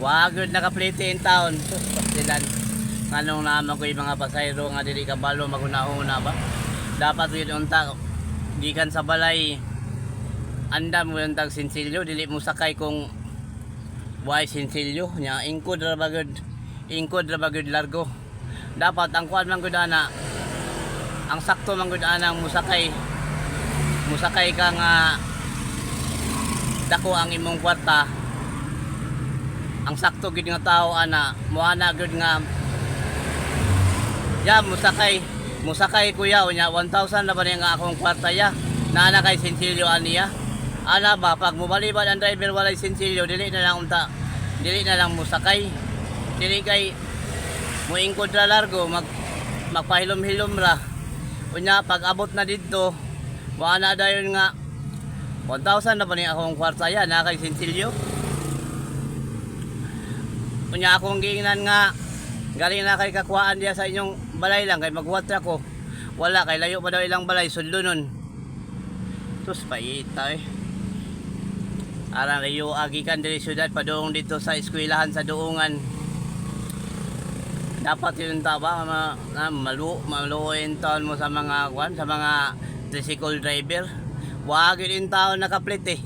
Wa gyud nakaplite in town. Sus, pastilan. Nganong naman ko yung mga pasahero nga dili kabalo maghuna-huna ba? Dapat yun unta gikan sa balay, andam mo yung tag sinsilyo, dili mo sakay kung way sinsilyo nya. Ingkod ra ba gud, ingkod ra ba gud largo. Dapat ang kuan man gud ana, ang sakto man gud ana musakay, musakay ka nga dako ang imong kwarta. Ang sakto gid nga tao ana, moana gud nga ya musakay, musakay kuya, unya 1,000 na ba niya nga akong kwarta ya, naa na kay sinsilyo aniya. Ana ba, pag mobalibad ang driver walay sinsilyo, dili na lang unta, dili na lang musakay. Dili kay muingkod ra largo, magpahilom-hilom ra. Unya pag abot na didto, moana dayon nga 1,000 na ba niya akong kwarta ya, naa kay sinsilyo? Unya akong giingnan nga galing na kay kakuhaan diya sa inyong balay lang kay maghuwat ra ko. Wala, kay layo pa daw ilang balay sudlo nun. Sus, paita eh. Arang layo gikan diri syudad padung dito sa eskwelahan sa Duungan. Dapat yun ta ba na, maluoy taon mo sa mga kwan, sa mga tricycle driver. Wa gyud in taon nakaplit eh.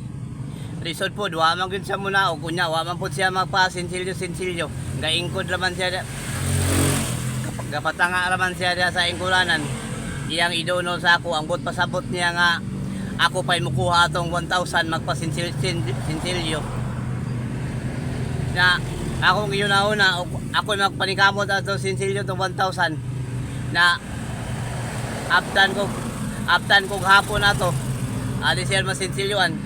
Lisod po, wa man gyud siya muna o kunya, wa man pud siya magpasinsilyo sinsilyo. Gaingkod raman siya, gapatanga raman siya diya sa ingkuranan. Iyang idono sa ako, ang but pasabot niya nga ako pa'y mukuha atong 1,000 magpasinsilyo. Na akong una, ako magpanikamot atong sinsilyo tong 1,000 na abtan ko hapon na to. Ali siya masinsilyoan.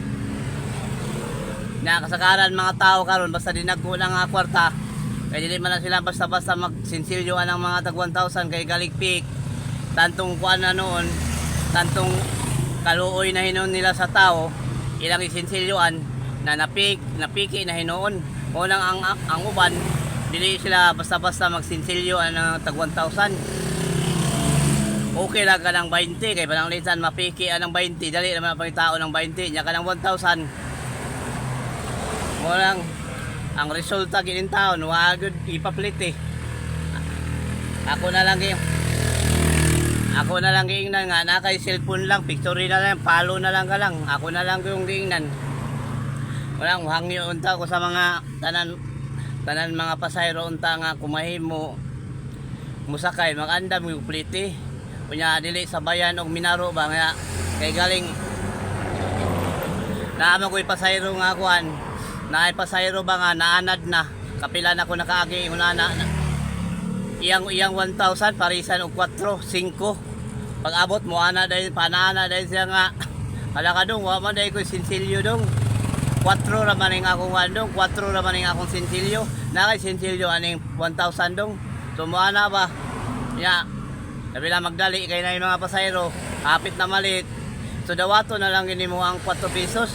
Na kasagaran mga tao karon basta dinagko lang nga kwarta kay dili man na sila basta-basta magsinsilyoan ang mga tag 1,000 kay galigpik tantong kuan na noon, tantong kaluoy na hinuon nila sa tao, ilang isinsilyoan na napiki na hinuon. Unang ang uban dili sila basta-basta magsinsilyoan ng tag 1,000. Okay lang ka ng 20 kay pananglitan mapiki ang 20, dali naman ang pangitao ng 20 nya ka ng 1,000 mo lang. Ang resulta ginin taon, wa gud ipaplit eh. Ako na lang giingnan nga na kay cellphone lang, picture na lang, follow na lang ka lang. Ako na lang yung giingnan. Walang hangyo unta ko sa mga tanan tanan mga pasahero unta nga kumahimo musakay magandam yung plite. Unya dili sabayan og minaro ba nga kay galing naamo ko'y pasahero nga kuan, naay pasahero ba nga naanad na kapila na ko nakaagi una na iyang iyang 1,000 parisan og 4 5. Pag abot mo ana dahil panaana dahil siya nga, "Hala ka dong, wa man dahil ko sinsilyo dong. 4 ra man ning akong kuan dong, 4 ra man ning akong sinsilyo. Na kay sinsilyo aning 1,000 dong?" So mo ana ba ya, sabi lang magdali kay na yung mga pasahero hapit na malit, so dawato na lang gini mo ang 4 pesos.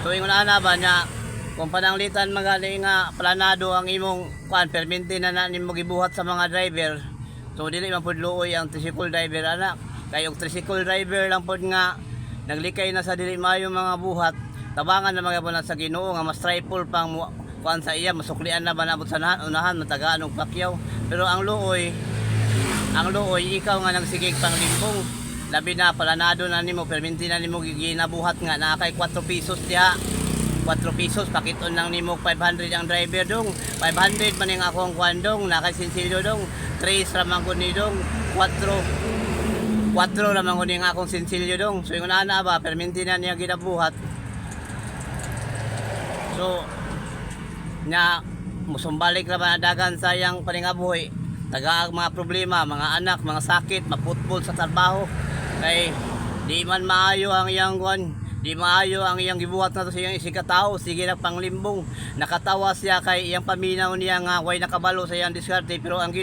So ingon ana ba niya, kung pananglitan magali nga planado ang imong kuan, perminti na na nimo gibuhat sa mga driver. So dili man pud luoy ang tricycle driver ana, kay og tricycle driver lang pud nga naglikay na sa dili maayo mga buhat, tabangan na mga na sa Ginoo nga mas triple pang kuan sa iya, masuklian na ba nabot sa unahan, matagaan og pakyaw. Pero ang luoy, ang luoy ikaw nga nagsigig panglimbong, labi na planado na nimo, perminti na nimo ginabuhat nga naa kay 4 pesos diha. 4 pesos pakiton lang nimo 500 ang driver. "Dong, 500 man yung akong kuan dong. Na kay sinsilyo dong? 3 ra man gud ni dong, 4 4 ra man gud ning akong sinsilyo dong." So yung ana ba, perminti na niya ginabuhat. So nya musumbalik ra ba na dagan sa iyang paningabuhi, taga ang mga problema, mga anak, mga sakit, maputbol sa trabaho kay di man maayo ang iyang kuan, di maayo ang iyang gibuhat na to sa iyang isikatao. Sige lang panglimbong, nakatawa siya kay iyang paminaw niya nga way nakabalo sa iyang diskarte, pero ang